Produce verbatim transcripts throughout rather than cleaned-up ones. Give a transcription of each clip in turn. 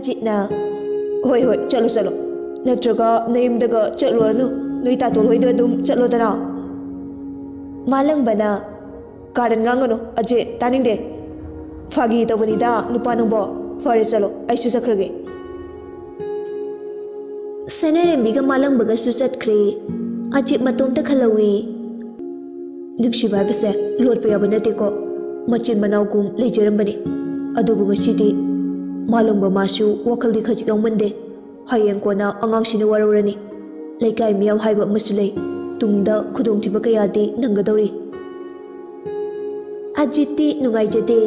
ꯑꯖꯤꯠꯅ, "ꯍꯣꯏ, ꯍꯣꯏ, ꯆꯠꯂꯣ, ꯆꯠꯂꯣ꯫ ꯅꯠꯇ꯭ꯔꯒ ꯅꯌꯨꯝꯗꯒ ꯆꯠꯂꯨꯔꯅꯨ꯫ ꯅꯣꯏ ꯇꯥꯇꯣꯜ ꯍꯣꯏꯗ ꯑꯗꯨꯝ ꯆꯠꯂꯣꯗꯅ꯫" ꯃꯥꯂꯪꯕꯅ, "ꯀꯥꯔꯟ ꯉꯥꯡꯒꯅꯨ, ꯑꯖꯤꯠ, ꯇꯥꯅꯤꯡꯗꯦ꯫ ꯐꯥꯒꯤ ꯇꯧꯕꯅꯤꯗ, ꯅꯨꯄꯥ ꯅꯪꯕꯣ꯫ ꯐꯔꯦ, ꯆꯠꯂꯣ, ꯑꯩꯁꯨ ꯆꯠꯈ꯭ꯔꯒꯦ꯫" ꯁꯅꯥꯔꯦꯝꯕꯤꯒ ꯃꯥꯂꯪꯕꯒꯁꯨ ꯆꯠꯈ꯭ꯔꯦ꯫ ꯑꯖꯤꯠ ꯃꯇꯣꯝꯇ ꯈꯜꯍꯧꯏ꯫ ꯅꯨꯡꯁꯤꯕ ꯍꯥꯏꯕꯁꯦ ꯂꯣꯠꯄ ꯌꯥꯕ ꯅꯠꯇꯦꯀꯣ꯫ ꯃꯆꯤꯟ ꯃꯅꯥꯎꯒꯨꯝ ꯂꯩꯖꯔꯝꯕꯅꯤ꯫ ꯑꯗꯨꯕꯨ ꯉꯁꯤꯗꯤ ꯃꯥꯂꯪꯕ ꯃꯥꯁꯨ ꯋꯥꯈꯜꯗꯤ ꯈꯖꯤꯛ ꯌꯥꯎꯃꯟꯗꯦ꯫ ꯍꯌꯦꯡ ꯀꯣꯟꯅ ꯑꯉꯥꯡꯁꯤꯅ ꯋꯥꯔꯧꯔꯅꯤ꯫ ꯂꯩꯀꯥꯏ ꯃꯤꯌꯥꯝ ꯍꯥꯏꯕ ꯑꯃꯁꯨ ꯂꯩ꯫ ꯇꯨꯡꯗ ꯈꯨꯗꯣꯡꯊꯤꯕ ꯀꯌꯥꯗꯤ ꯅꯪꯒꯗꯧꯔꯤ꯫ ꯑꯖꯤꯠꯇꯤ ꯅꯨꯡꯉꯥꯏꯖꯗꯦ꯫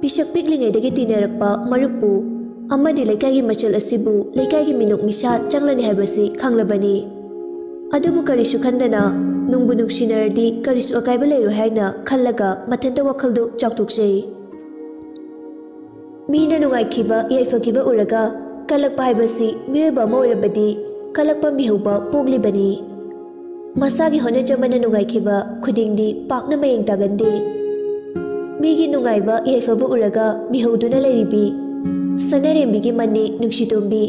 ꯄꯤꯁꯛ ꯄꯤꯛꯂꯤꯉꯩꯗꯒꯤ ꯇꯤꯟꯅꯔꯛꯄ ꯃꯔꯨꯞꯄꯨ ꯑꯃꯗꯤ ꯂꯩꯀꯥꯏꯒꯤ ꯃꯆꯜ ꯑꯁꯤꯕꯨ ꯂꯩꯀꯥꯏꯒꯤ ꯃꯤꯅꯣꯛ ꯃꯤꯁꯥ ꯆꯪꯂꯅꯤ ꯍꯥꯏꯕꯁꯤ ꯈꯪꯂꯕꯅꯤ꯫ ꯑꯗꯨꯕꯨ ꯀꯔꯤꯁꯨ ꯈꯟꯗꯅ ꯅꯨꯡꯕꯨ ꯅꯨꯡꯁꯤꯅꯔꯗꯤ ꯀꯔꯤꯁꯨ ꯑꯀꯥꯏꯕ ꯂꯩꯔꯣꯏ ꯍꯥꯏꯅ ꯈꯜꯂꯒ ꯃꯊꯟꯇ ꯋꯥꯈꯜꯗꯨ ꯆꯥꯎꯊꯣꯛꯆꯩ꯫ ꯃꯤꯅ ꯅꯨꯡꯉꯥꯏꯈꯤꯕ, ꯌꯥꯏꯐꯈꯤꯕ ꯎꯔꯒ ꯀꯜꯂꯛꯄ ꯍꯥꯏꯕꯁꯤ ꯃꯤꯑꯣꯏꯕ ꯑꯃ ꯑꯣꯏꯔꯕꯗꯤ ꯀꯜꯂꯛꯄ ꯃꯤꯍꯧꯕ ꯄꯣꯛꯂꯤꯕꯅꯤ꯫ ꯃꯁꯥꯒꯤ ꯍꯣꯠꯅꯖꯃꯟꯅ ꯅꯨꯡꯉꯥꯏꯈꯤꯕ ꯈꯨꯗꯤꯡꯗꯤ ꯄꯥꯛꯅ ꯃꯌꯦꯡ ꯇꯥꯒꯟꯗꯦ꯫ ꯃꯤꯒꯤ ꯅꯨꯡꯉꯥꯏꯕ ꯌꯥꯏꯐꯕ ꯎꯔꯒ ꯃꯤꯍꯧꯗꯨꯅ ꯂꯩꯔꯤꯕꯤ ꯁꯅꯥꯔꯦꯝꯕꯤꯒꯤ ꯃꯅꯦ ꯅꯨꯡꯁꯤꯇꯣꯝꯕꯤ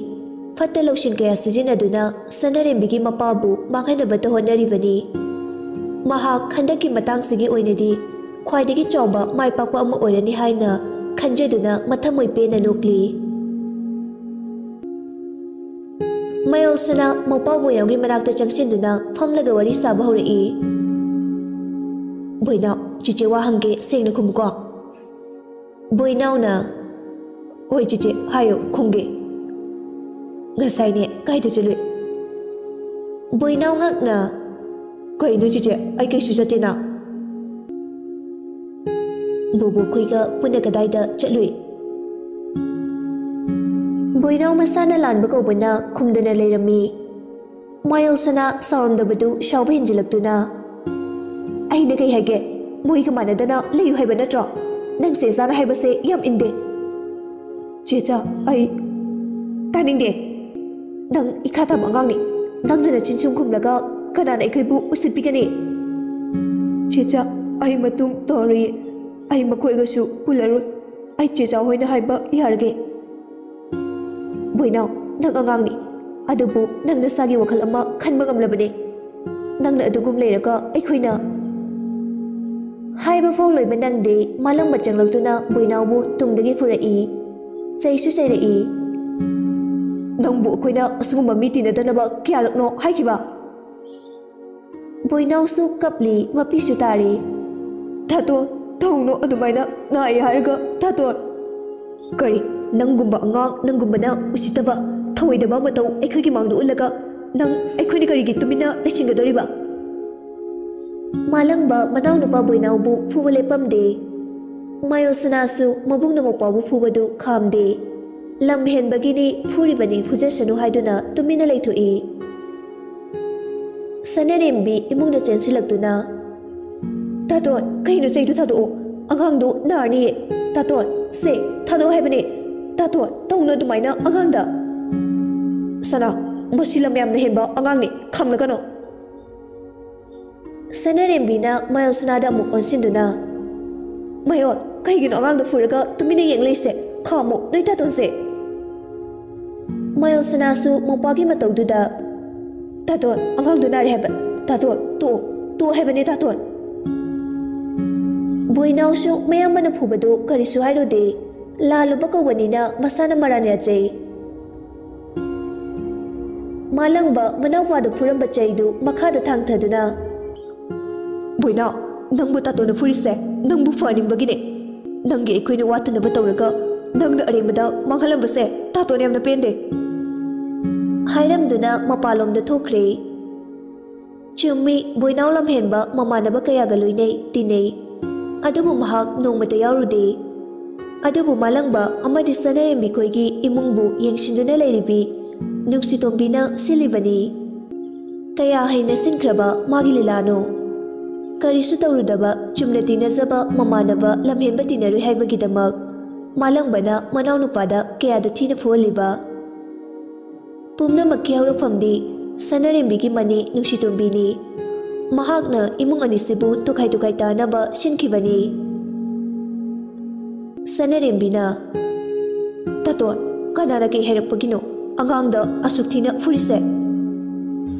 ꯐꯠꯇ ꯂꯧꯁꯤꯡ ꯀꯌꯥ ꯁꯤꯖꯤꯟꯅꯗꯨꯅ ꯁꯅꯥꯔꯦꯝꯕꯤꯒꯤ ꯃꯄꯥꯕꯨ ꯃꯥꯡꯍꯟꯅꯕꯇ ꯍꯣꯠꯅꯔꯤꯕꯅꯤ꯫ ꯃꯍꯥꯛ ꯍꯟꯗꯛꯀꯤ ꯃꯇꯥꯡꯁꯤꯒꯤ ꯑꯣꯏꯅꯗꯤ ꯈ꯭ꯋꯥꯏꯗꯒꯤ ꯆꯥꯎꯕ ꯃꯥꯏ ꯄꯥꯛꯄ ꯑꯃ ꯑꯣꯏꯔꯅꯤ ꯍꯥꯏꯅ ꯈꯟꯖꯗꯨꯅ ꯃꯊꯃꯣꯏ ꯄꯦꯟꯅ ꯅꯣꯛꯂꯤ꯫ ꯃꯌꯥꯎꯁꯅꯥ ꯃꯧꯄꯥ ꯕꯣꯏꯅꯥꯎꯒꯤ ꯃꯅꯥꯛꯇ ꯆꯪꯁꯤꯟꯗꯨꯅ ꯐꯝꯂꯒ ꯋꯥꯔꯤ ꯁꯥꯕ ꯍꯧꯔꯛꯏ꯫ "ꯕꯣꯏꯅꯥꯎ, ꯆꯤꯆꯦ ꯋꯥ ꯍꯪꯒꯦ, ꯁꯦꯡꯅ ꯈꯨꯝꯃꯨꯀꯣ꯫" ꯕꯣꯏꯅꯥꯎꯅ, "ꯍꯣꯏ ꯆꯤꯆꯦ, ꯍꯥꯏꯌꯨ, ꯈꯨꯝꯒꯦ꯫ ꯉꯁꯥꯏꯅꯦ, ꯀꯥꯏꯗ ꯆꯠꯂꯨꯏ?" ꯕꯣꯏꯅꯥꯎ ꯉꯛꯅ, "ꯀꯩꯅꯣ ꯆꯤꯆꯦ, ꯑꯩ ꯀꯩꯁꯨ ꯆꯠꯇꯦꯅ꯫ ꯕꯣꯕꯣꯛꯈꯣꯏꯒ ꯄꯨꯟꯅ ꯀꯗꯥꯏꯗ ꯆꯠꯂꯨꯏ?" ꯕꯣꯏꯅꯥꯎ ꯃꯁꯥꯅ ꯂꯥꯟꯕ ꯀꯧꯕꯅ ꯈꯨꯝꯗꯅ ꯂꯩꯔꯝꯃꯤ꯫ ꯃꯌꯥꯎꯁꯅꯥ ꯁꯥꯎꯔꯝꯗꯕꯗꯨ ꯁꯥꯎꯕ ꯍꯦꯟꯖꯤꯜꯂꯛꯇꯨꯅ, "ꯑꯩꯅ ꯀꯩ ꯍꯥꯏꯒꯦ? ꯃꯣꯏꯒ ꯃꯥꯟꯅꯗꯅ ꯂꯩꯌꯨ ꯍꯥꯏꯕ ꯅꯠꯇ꯭ꯔꯣ? ꯅꯪ ꯆꯦꯆꯥꯅ ꯍꯥꯏꯕꯁꯦ ꯌꯥꯝ ꯏꯟꯗꯦ꯫" "ꯆꯦꯆꯥ, ꯑꯩ ꯇꯥꯅꯤꯡꯗꯦ꯫ ꯅꯪ ꯏꯈꯥ ꯇꯥꯕ ꯑꯉꯥꯡꯅꯤ꯫ ꯅꯪꯅ ꯅꯆꯤꯟ ꯁꯨꯝ ꯈꯨꯝꯂꯒ ꯀꯅꯥꯅ ꯑꯩꯈꯣꯏꯕꯨ ꯎꯁꯤꯠꯄꯤꯒꯅꯤ?" "ꯆꯦꯆꯥ, ꯑꯩ ꯃꯇꯨꯡ ꯇꯧꯔꯣꯏꯌꯦ꯫ ꯑꯩ ꯃꯈꯣꯏꯒꯁꯨ ꯄꯨꯜꯂꯔꯣꯏ꯫ ꯑꯩ ꯆꯦꯆꯥ ꯍꯣꯏꯅ ꯍꯥꯏꯕ ꯌꯥꯔꯒꯦ꯫" ꯕꯣꯏꯅꯥꯎ, ꯅꯪ ꯑꯉꯥꯡꯅꯤ, ꯑꯗꯨꯕꯨ ꯅꯪ ꯅꯁꯥꯒꯤ ꯋꯥꯈꯜ ꯑꯃ ꯈꯟꯕ ꯉꯝꯂꯕꯅꯦ꯫ ꯅꯪꯅ ꯑꯗꯨꯒꯨꯝ ꯂꯩꯔꯒ ꯑꯩꯈꯣꯏꯅ꯫ ꯍꯥꯏꯕ ꯐꯥꯎ ꯂꯣꯏꯕ ꯅꯪꯗꯦ, ꯃꯥꯂꯪꯕ ꯆꯪꯂꯛꯇꯨꯅ ꯕꯣꯏꯅꯥꯎꯕꯨ ꯇꯨꯡꯗꯒꯤ ꯐꯨꯔꯛꯏ, ꯆꯩꯁꯨ ꯆꯩꯔꯛꯏ꯫ ꯅꯪꯕꯨ ꯑꯩꯈꯣꯏꯅ ꯑꯁꯤꯒꯨꯝꯕ ꯃꯤ ꯇꯤꯟꯅꯗꯅꯕ ꯀꯌꯥꯔꯛꯅꯣ ꯍꯥꯏꯈꯤꯕ? ꯕꯣꯏꯅꯥꯎꯁꯨ ꯀꯞꯂꯤ, ꯃꯄꯤꯁꯨ ꯇꯥꯔꯤ꯫ ꯇꯥꯇꯣꯟ, ꯇꯧꯅꯣ ꯑꯗꯨꯃꯥꯏꯅ, ꯅꯥꯏ ꯍꯥꯏꯔꯒ꯫ ꯇꯥꯇꯣꯟ, ꯀꯔꯤ? ꯅꯪꯒꯨꯝꯕ ꯑꯉꯥꯡ, ꯅꯪꯒꯨꯝꯕꯅ ꯎꯁꯤꯠꯇꯕ, ꯊꯧꯑꯣꯏꯗꯕ ꯃꯇꯧ ꯑꯩꯈꯣꯏꯒꯤ ꯃꯥꯡꯗ ꯎꯠꯂꯒ ꯅꯪ ꯑꯩꯈꯣꯏꯅ ꯀꯔꯤꯒꯤ ꯇꯨꯃꯤꯟꯅ ꯂꯩꯁꯤꯟꯒꯗꯧꯔꯤꯕ? ꯃꯥꯂꯪꯕ ꯃꯅꯥꯎꯅꯨꯄꯥ ꯕꯣꯏꯅꯥꯎꯕꯨ ꯐꯨꯕ ꯂꯦꯞꯄꯝꯗꯦ꯫ ꯃꯥꯌꯣꯜꯁꯅꯥꯁꯨ ꯃꯕꯨꯡꯅ ꯃꯧꯄ꯭ꯋꯥꯕꯨ ꯐꯨꯕꯗꯨ ꯈꯥꯝꯗꯦ꯫ ꯂꯝ ꯍꯦꯟꯕꯒꯤꯅꯤ, ꯐꯨꯔꯤꯕꯅꯤ, ꯐꯨꯖꯁꯅꯨ ꯍꯥꯏꯗꯨꯅ ꯇꯨꯃꯤꯟꯅ ꯂꯩꯊꯣꯛꯏ꯫ ꯁꯅꯔꯦꯝꯕꯤ ꯏꯃꯨꯡꯗ ꯆꯦꯟꯁꯤꯜꯂꯛꯇꯨꯅ, "ꯇꯥꯇꯣꯟ, ꯀꯩꯅꯣ ꯆꯩꯗꯨ ꯊꯥꯗꯣꯛꯑꯣ, ꯑꯉꯥꯡꯗꯨ ꯅꯥꯔꯅꯤꯌꯦ꯫ ꯇꯥꯇꯣꯟ, ꯁꯦ, ꯊꯥꯗꯣꯛꯑꯣ ꯍꯥꯏꯕꯅꯦ꯫ ꯇꯥꯇꯣꯟ, ꯇꯧꯅꯨ ꯑꯗꯨꯃꯥꯏꯅ ꯑꯉꯥꯡꯗ꯫ ꯁꯅꯥ, ꯃꯁꯤ ꯂꯝ ꯌꯥꯝꯅ ꯍꯦꯟꯕ ꯑꯉꯥꯡꯅꯤ, ꯈꯥꯝꯂꯒꯅꯨ꯫" ꯁꯅꯔꯦꯝꯕꯤꯅ ꯃꯌꯣꯜꯁꯅꯥꯗ ꯑꯃꯨꯛ ꯑꯣꯟꯁꯤꯟꯗꯨꯅ, "ꯃꯌꯣꯜ, ꯀꯩꯒꯤꯅꯣ ꯑꯉꯥꯡꯗꯣ ꯐꯨꯔꯒ ꯇꯨꯃꯤꯟꯅ ꯌꯦꯡ ꯂꯩꯁꯦ? ꯈꯥꯝꯃꯨ ꯅꯣꯏ ꯇꯥꯇꯣꯟꯁꯦ꯫" ꯃꯌꯣꯜꯁꯅꯥꯁꯨ ꯃꯧꯄ꯭ꯋꯥꯒꯤ ꯃꯇꯧꯗꯨꯗ, "ꯇꯥꯇꯣꯟ, ꯑꯉꯥꯡꯗꯣ ꯅꯥꯔꯦ ꯍꯥꯏꯕ꯫ ꯇꯥꯇꯣꯟ, ꯇꯣꯛꯑꯣ, ꯇꯣꯛꯑꯣ ꯍꯥꯏꯕꯅꯦ ꯇꯥꯇꯣꯟ꯫" ꯕꯣꯏꯅꯥꯎꯁꯨ ꯃꯌꯥꯝꯕꯅ ꯐꯨꯕꯗꯨ ꯀꯔꯤꯁꯨ ꯍꯥꯏꯔꯨꯗꯦ꯫ ꯂꯥꯜꯂꯨꯕ ꯀꯧꯕꯅꯤꯅ ꯃꯁꯥꯅ ꯃꯔꯥꯟ ꯌꯥꯖꯩ꯫ ꯃꯥꯂꯪꯕ ꯃꯅꯥꯎꯄꯥꯗ ꯐꯨꯔꯝꯕ ꯆꯩꯗꯨ ꯃꯈꯥꯗ ꯊꯥꯡꯊꯗꯨꯅ, "ꯕꯣꯏꯅꯥꯎ, ꯅꯪꯕꯨ ꯇꯥꯇꯣꯟꯅ ꯐꯨꯔꯤꯁꯦ ꯅꯪꯕꯨ ꯐꯍꯟꯅꯤꯡꯕꯒꯤꯅꯦ꯫ ꯅꯪꯒꯤ ꯑꯩꯈꯣꯏꯅ ꯋꯥꯠꯇꯅꯕ ꯇꯧꯔꯒ ꯅꯪꯅ ꯑꯔꯦꯝꯕꯗ ꯃꯥꯡꯍꯜꯂꯝꯕꯁꯦ ꯇꯥꯇꯣꯟ ꯌꯥꯝꯅ ꯄꯦꯟꯗꯦ꯫" ꯍꯥꯏꯔꯝꯗꯨꯅ ꯃꯄꯥꯟꯂꯣꯝꯗ ꯊꯣꯛꯈ꯭ꯔꯦ꯫ ꯆꯨꯝꯃꯤ, ꯕꯣꯏꯅꯥꯎ ꯂꯝꯍꯦꯟꯕ ꯃꯃꯥꯟꯅꯕ ꯀꯌꯥꯒ ꯂꯣꯏꯅꯩ, ꯇꯤꯟꯅꯩ꯫ ꯑꯗꯨꯕꯨ ꯃꯍꯥꯛ ꯅꯣꯡꯃꯇ ꯌꯥꯎꯔꯨꯗꯦ꯫ ꯑꯗꯨꯕꯨ ꯃꯥꯂꯪꯕ ꯑꯃꯗꯤ ꯁꯅꯔꯦꯝꯕꯤ ꯈꯣꯏꯒꯤ ꯏꯃꯨꯡꯕꯨ ꯌꯦꯡꯁꯤꯟꯗꯨꯅ ꯂꯩꯔꯤꯕꯤ ꯅꯨꯡꯁꯤꯇꯣꯝꯕꯤꯅ ꯁꯤꯜꯂꯤꯕꯅꯤ꯫ ꯀꯌꯥ ꯍꯩꯅ ꯁꯤꯟꯈ꯭ꯔꯕ ꯃꯥꯒꯤ ꯂꯤꯂꯥꯅꯣ! ꯀꯔꯤꯁꯨ ꯇꯧꯔꯨꯗꯕ ꯆꯨꯝꯅ ꯇꯤꯟꯅꯖꯕ ꯃꯃꯥꯟꯅꯕ ꯂꯝꯍꯦꯟꯕ ꯇꯤꯟꯅꯔꯨꯏ ꯍꯥꯏꯕꯒꯤꯗꯃꯛ ꯃꯥꯂꯪꯕꯅ ꯃꯅꯥꯎꯅꯨꯄꯥꯗ ꯀꯌꯥꯗ ꯊꯤꯅ ꯐꯨꯍꯜꯂꯤꯕ! ꯄꯨꯝꯅꯃꯛꯀꯤ ꯍꯧꯔꯛꯐꯝꯗꯤ ꯁꯅꯔꯦꯝꯕꯤꯒꯤ ꯃꯅꯤ ꯅꯨꯡꯁꯤꯇꯣꯝꯕꯤꯅꯤ꯫ ꯃꯍꯥꯛꯅ ꯏꯃꯨꯡ ꯑꯅꯤꯁꯤꯕꯨ ꯇꯣꯈꯥꯏ ꯇꯣꯈꯥꯏ ꯇꯥꯅꯕ ꯁꯤꯟꯈꯤꯕꯅꯤ꯫ ꯁꯅꯔꯦꯝꯕꯤꯅ, "ꯇꯥꯇꯣꯟ, ꯀꯅꯥꯅ ꯀꯩ ꯍꯥꯏꯔꯛꯄꯒꯤꯅꯣ ꯑꯉꯥꯡꯗ ꯑꯁꯨꯛ ꯊꯤꯅ ꯐꯨꯔꯤꯁꯦ?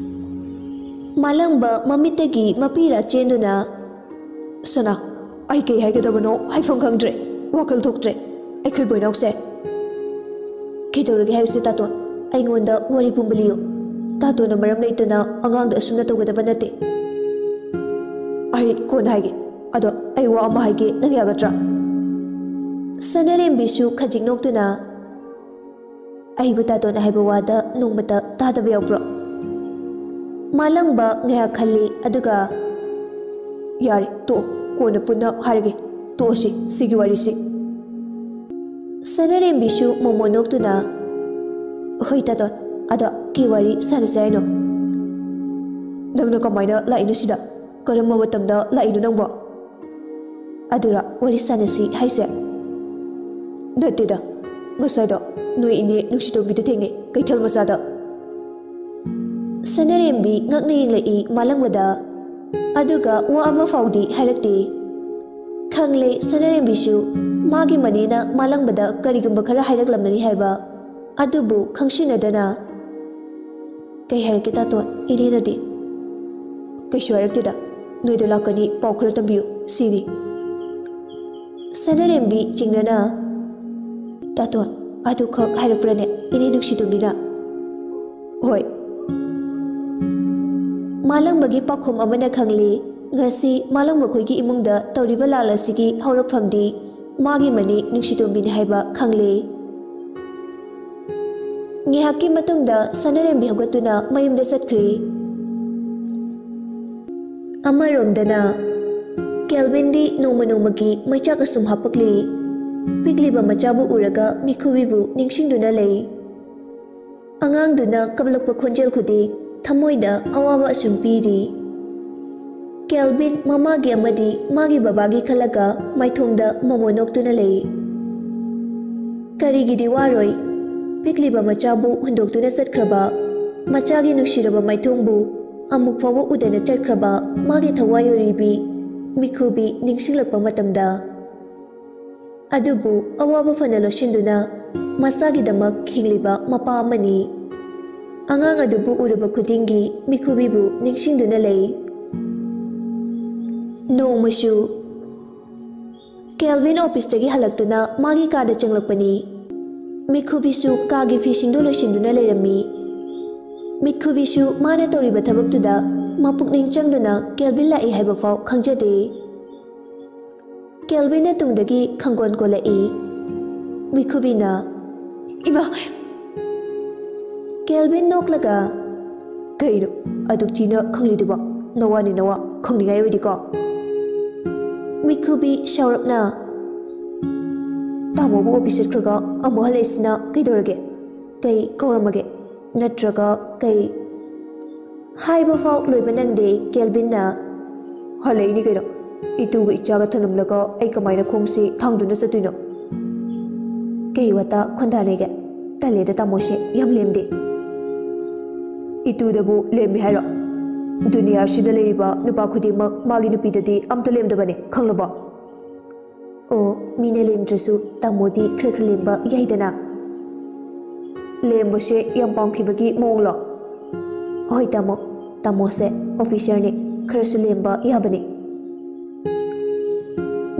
ꯃꯥꯂꯪꯕ ꯃꯃꯤꯠꯇꯒꯤ ꯃꯄꯤꯔꯥ ꯆꯦꯟꯗꯨꯅ, "ꯁꯅꯥ, ꯑꯩ ꯀꯩ ꯍꯥꯏꯒꯗꯕꯅꯣ ꯍꯥꯏꯐꯝ ꯈꯪꯗ꯭ꯔꯦ, ꯋꯥꯈꯜ ꯊꯣꯛꯇ꯭ꯔꯦ꯫ ꯑꯩꯈꯣꯏ ꯕꯣꯏꯅꯥꯎꯁꯦ ꯀꯩꯗꯧꯔꯒꯦ ꯍꯥꯏꯌꯨꯁꯦ ꯇꯥꯇꯣꯟ, ꯑꯩꯉꯣꯟꯗ ꯋꯥꯔꯤ ꯄꯨꯝꯕ ꯂꯤꯌꯨ꯫ ꯇꯥꯇꯣꯟꯅ ꯃꯔꯝ ꯂꯩꯇꯅ ꯑꯉꯥꯡꯗ ꯑꯁꯨꯝꯅ ꯇꯧꯒꯗꯕ ꯅꯠꯇꯦ꯫" "ꯑꯩ ꯀꯣꯟꯅ ꯍꯥꯏꯒꯦ, ꯑꯗꯣ ꯑꯩ ꯋꯥ ꯑꯃ ꯍꯥꯏꯒꯦ, ꯅꯪ ꯌꯥꯒꯗ꯭ꯔꯥ?" ꯁꯅꯥꯔꯦꯝꯕꯤꯁꯨ ꯈꯖꯤꯛ ꯅꯣꯛꯇꯨꯅ, "ꯑꯩꯕꯨ ꯇꯥꯇꯣꯟ ꯍꯥꯏꯕ ꯋꯥꯗ ꯅꯣꯡꯃꯇ ꯇꯥꯗꯕ ꯌꯥꯎꯕ꯭ꯔꯣ?" ꯃꯥꯂꯪꯕ ꯉꯥꯏꯍꯥꯛ ꯈꯜꯂꯤ, ꯑꯗꯨꯒ, "ꯌꯥꯔꯦ, ꯇꯣꯛꯑꯣ, ꯀꯣꯟꯅ ꯄꯨꯟꯅ ꯍꯥꯏꯔꯒꯦ, ꯇꯣꯛꯑꯁꯤ ꯁꯤꯒꯤ ꯋꯥꯔꯤꯁꯤ꯫" ꯁꯅꯥꯔꯦꯝꯕꯤꯁꯨ ꯃꯣꯃꯣꯟ ꯅꯣꯛꯇꯨꯅ, "ꯍꯣꯏ ꯇꯥꯇꯣꯟ, ꯑꯗꯣ ꯀꯩ ꯋꯥꯔꯤ ꯁꯥꯟꯅꯁꯦ ꯍꯥꯏꯅꯣ? ꯅꯪꯅ ꯀꯃꯥꯏꯅ ꯂꯥꯛꯏꯅꯣ ꯁꯤꯗ? ꯀꯔꯝꯕ ꯃꯇꯝꯗ ꯂꯥꯛꯏꯅꯣ ꯅꯪꯕꯣ?" "ꯑꯗꯨꯔ ꯋꯥꯔꯤ ꯁꯥꯟꯅꯁꯤ ꯍꯥꯏꯁꯦ?" "ꯅꯠꯇꯦꯗ, ꯉꯁꯥꯏꯗꯣ ꯅꯣꯏ ꯏꯅꯦ ꯅꯨꯡꯁꯤꯇꯣꯝꯕꯤꯗ ꯊꯦꯡꯅꯩ, ꯀꯩꯊꯦꯜ ꯃꯆꯥꯗ꯫" ꯁꯅꯥꯔꯦꯝꯕꯤ ꯉꯛꯅ ꯌꯦꯡꯂꯛꯏ ꯃꯥꯂꯪꯕꯗ, ꯑꯗꯨꯒ ꯋꯥ ꯑꯃ ꯐꯥꯎꯗꯤ ꯍꯥꯏꯔꯛꯇꯦ꯫ ꯈꯪꯂꯦ ꯁꯅꯥꯔꯦꯝꯕꯤꯁꯨ ꯃꯥꯒꯤ ꯃꯅꯦꯅ ꯃꯥꯂꯪꯕꯗ ꯀꯔꯤꯒꯨꯝꯕ ꯈꯔ ꯍꯥꯏꯔꯛꯂꯝꯃꯅꯤ ꯍꯥꯏꯕ, ꯑꯗꯨꯕꯨ ꯈꯪꯁꯤꯟꯅꯗꯅ, "ꯀꯩ ꯍꯥꯏꯔꯛꯀꯦ ꯇꯥꯇꯣꯟ, ꯏꯅꯦꯅꯗꯤ?" "ꯀꯩꯁꯨ ꯍꯥꯏꯔꯛꯇꯦꯗ, ꯅꯣꯏꯗ ꯂꯥꯛꯀꯅꯤ, ꯄꯥꯎ ꯈꯔ ꯇꯝꯕꯤꯌꯨ ꯁꯤꯅꯤ꯫" ꯁꯅꯥꯔꯦꯝꯕꯤ ꯆꯤꯡꯅꯅ, "ꯇꯥꯇꯣꯟ, ꯑꯗꯨꯈꯛ ꯍꯥꯏꯔꯛꯄ꯭ꯔꯅꯦ ꯏꯅꯦ ꯅꯨꯡꯁꯤꯇꯣꯝꯕꯤꯅ?" "ꯍꯣꯏ꯫" ꯃꯥꯂꯪꯕꯒꯤ ꯄꯥꯎꯈꯨꯝ ꯑꯃꯅ ꯈꯪꯂꯦ, ꯉꯁꯤ ꯃꯥꯂꯪꯕ ꯈꯣꯏꯒꯤ ꯏꯃꯨꯡꯗ ꯇꯧꯔꯤꯕ ꯂꯥꯜ ꯑꯁꯤꯒꯤ ꯍꯧꯔꯛꯐꯝꯗꯤ ꯃꯥꯒꯤ ꯃꯅꯦ ꯅꯨꯡꯁꯤꯇꯣꯝꯕꯤꯅꯤ ꯍꯥꯏꯕ ꯈꯪꯂꯦ꯫ ꯉꯥꯏꯍꯥꯛꯀꯤ ꯃꯇꯨꯡꯗ ꯁꯅꯥꯔꯦꯝꯕꯤ ꯍꯧꯒꯠꯇꯨꯅ ꯃꯌꯨꯝꯗ ꯆꯠꯈ꯭ꯔꯦ꯫ ꯑꯃꯔꯣꯝꯗꯅ ꯀꯦꯜꯚꯤꯟꯗꯤ ꯅꯣꯡꯃ ꯅꯣꯡꯃꯒꯤ ꯃꯩꯆꯥꯛ ꯑꯁꯨꯝ ꯍꯥꯞꯄꯛꯂꯤ꯫ ꯄꯤꯛꯂꯤꯕ ꯃꯆꯥꯕꯨ ꯎꯔꯒ ꯃꯤꯈꯨꯕꯤꯕꯨ ꯅꯤꯡꯁꯤꯡꯗꯨꯅ ꯂꯩ꯫ ꯑꯉꯥꯡꯗꯨꯅ ꯀꯞꯂꯛꯄ ꯈꯣꯟꯖꯦꯜ ꯈꯨꯗꯤꯡ ꯊꯃꯣꯏꯗ ꯑꯋꯥꯕ ꯑꯁꯨꯝ ꯄꯤꯔꯤ꯫ ꯀꯦꯜꯚꯤꯟ ꯃꯃꯥꯒꯤ ꯑꯃꯗꯤ ꯃꯥꯒꯤ ꯕꯕꯥꯒꯤ ꯈꯜꯂꯒ ꯃꯥꯏꯊꯣꯡꯗ ꯃꯣꯃꯣꯟ ꯅꯣꯛꯇꯨꯅ ꯂꯩ꯫ ꯀꯔꯤꯒꯤꯗꯤ ꯋꯥꯔꯣꯏ? ꯄꯤꯛꯂꯤꯕ ꯃꯆꯥꯕꯨ ꯍꯨꯟꯗꯣꯛꯇꯨꯅ ꯆꯠꯈ꯭ꯔꯕ ꯃꯆꯥꯒꯤ ꯅꯨꯡꯁꯤꯔꯕ ꯃꯥꯏꯊꯣꯡꯕꯨ ꯑꯃꯨꯛ ꯐꯥꯎꯕ ꯎꯗꯅ ꯆꯠꯈ꯭ꯔꯕ ꯃꯥꯒꯤ ꯊꯋꯥꯏ ꯑꯣꯏꯔꯤꯕꯤ ꯃꯤꯈꯨꯕꯤ ꯅꯤꯡꯁꯤꯡꯂꯛꯄ ꯃꯇꯝꯗ꯫ ꯑꯗꯨꯕꯨ ꯑꯋꯥꯕ ꯐꯅ ꯂꯣꯠꯁꯤꯟꯗꯨꯅ ꯃꯆꯥꯒꯤꯗꯃꯛ ꯍꯤꯡꯂꯤꯕ ꯃꯄꯥ ꯑꯃꯅꯤ꯫ ꯑꯉꯥꯡ ꯑꯗꯨꯕꯨ ꯎꯔꯨꯕ ꯈꯨꯗꯤꯡꯒꯤ ꯃꯤꯈꯨꯕꯤꯕꯨ ꯅꯤꯡꯁꯤꯡꯗꯨꯅ ꯂꯩ꯫ ꯅꯣꯡꯃꯁꯨ ꯀꯦꯜꯚꯤꯟ ꯑꯣꯐꯤꯁꯇꯒꯤ ꯍꯜꯂꯛꯇꯨꯅ ꯃꯥꯒꯤ ꯀꯥꯗ ꯆꯪꯂꯛꯄꯅꯤ꯫ ꯃꯤꯈꯨꯕꯤꯁꯨ ꯀꯥꯒꯤ ꯐꯤꯁꯤꯡꯗꯨ ꯂꯣꯏꯁꯤꯟꯗꯨꯅ ꯂꯩꯔꯝꯃꯤ꯫ ꯃꯤꯈꯨꯕꯤꯁꯨ ꯃꯥꯅ ꯇꯧꯔꯤꯕ ꯊꯕꯛꯇꯨꯗ ꯃꯄꯨꯛꯅꯤꯡ ꯆꯪꯗꯨꯅ ꯀꯦꯜꯚꯤꯟ ꯂꯥꯛꯏ ꯍꯥꯏꯕ ꯐꯥꯎ ꯈꯪꯖꯗꯦ꯫ ꯀꯦꯜꯚꯤꯟꯅ ꯇꯨꯡꯗꯒꯤ ꯈꯪꯒꯣꯟ ꯀꯣꯜꯂꯛꯏ꯫ ꯃꯤꯈꯨꯕꯤꯅ, "ꯏꯃꯥ!" ꯀꯦꯜꯚꯤꯟ ꯅꯣꯛꯂꯒ, "ꯀꯩꯅꯣ ꯑꯗꯨꯛ ꯊꯤꯅ ꯈꯪꯂꯤꯗꯨꯕꯣ? ꯅꯋꯥꯅꯤ ꯅꯋꯥ, ꯈꯪꯅꯤꯡꯉꯥꯏ ꯑꯣꯏꯗꯦꯀꯣ?" ꯃꯤꯈꯨꯕꯤ ꯁꯥꯎꯔꯞꯅ, "ꯇꯥꯃꯣꯕꯨ ꯑꯣꯐꯤꯁ ꯆꯠꯈ꯭ꯔꯒ ꯑꯃꯨꯛ ꯍꯜꯂꯛꯏꯁꯤꯅ ꯀꯩꯗꯧꯔꯒꯦ? ꯀꯩ ꯀꯧꯔꯝꯃꯒꯦ? ꯅꯠꯇ꯭ꯔꯒ ꯀꯩ?" ꯍꯥꯏꯕ ꯐꯥꯎ ꯂꯣꯏꯕ ꯅꯪꯗꯦ ꯀꯦꯜꯚꯤꯟꯅ, "ꯍꯜꯂꯛꯏꯅꯤ ꯀꯩꯅꯣ꯫ ꯏꯇꯨꯒ ꯏꯆꯥꯒ ꯊꯅꯝꯂꯒ ꯑꯩ ꯀꯃꯥꯏꯅ ꯈꯣꯡꯁꯤ ꯊꯥꯡꯗꯨꯅ ꯆꯠꯇꯣꯏꯅꯣ?" ꯀꯩ ꯋꯥꯇꯥ ꯈꯣꯟꯗꯥꯅꯦꯒꯦ? ꯇꯜꯂꯦꯗ ꯇꯥꯃꯣꯁꯦ, ꯌꯥꯝ ꯂꯦꯝꯗꯦ꯫ ꯏꯇꯨꯗꯕꯨ ꯂꯦꯝꯃꯤ ꯍꯥꯏꯔꯣ? ꯗꯨꯅꯤꯌꯥꯁꯤꯗ ꯂꯩꯔꯤꯕ ꯅꯨꯄꯥ ꯈꯨꯗꯤꯡꯃꯛ ꯃꯥꯒꯤ ꯅꯨꯄꯤꯗꯗꯤ ꯑꯝꯇ ꯂꯦꯝꯗꯕꯅꯦ, ꯈꯪꯂꯕꯣ? ꯑꯣ, ꯃꯤꯅ ꯂꯦꯝꯗ꯭ꯔꯁꯨ ꯇꯥꯃꯣꯗꯤ ꯈꯔ ꯈꯔ ꯂꯦꯝꯕ ꯌꯥꯏꯗꯅ꯫ ꯂꯦꯝꯕꯁꯦ ꯌꯥꯝ ꯄꯥꯝꯈꯤꯕꯒꯤ ꯃꯑꯣꯡꯂꯣ? ꯍꯣꯏ ꯇꯥꯃꯣ, ꯇꯥꯃꯣꯁꯦ ꯑꯣꯐꯤꯁꯔꯅꯤ, ꯈꯔꯁꯨ ꯂꯦꯝꯕ ꯌꯥꯕꯅꯤ꯫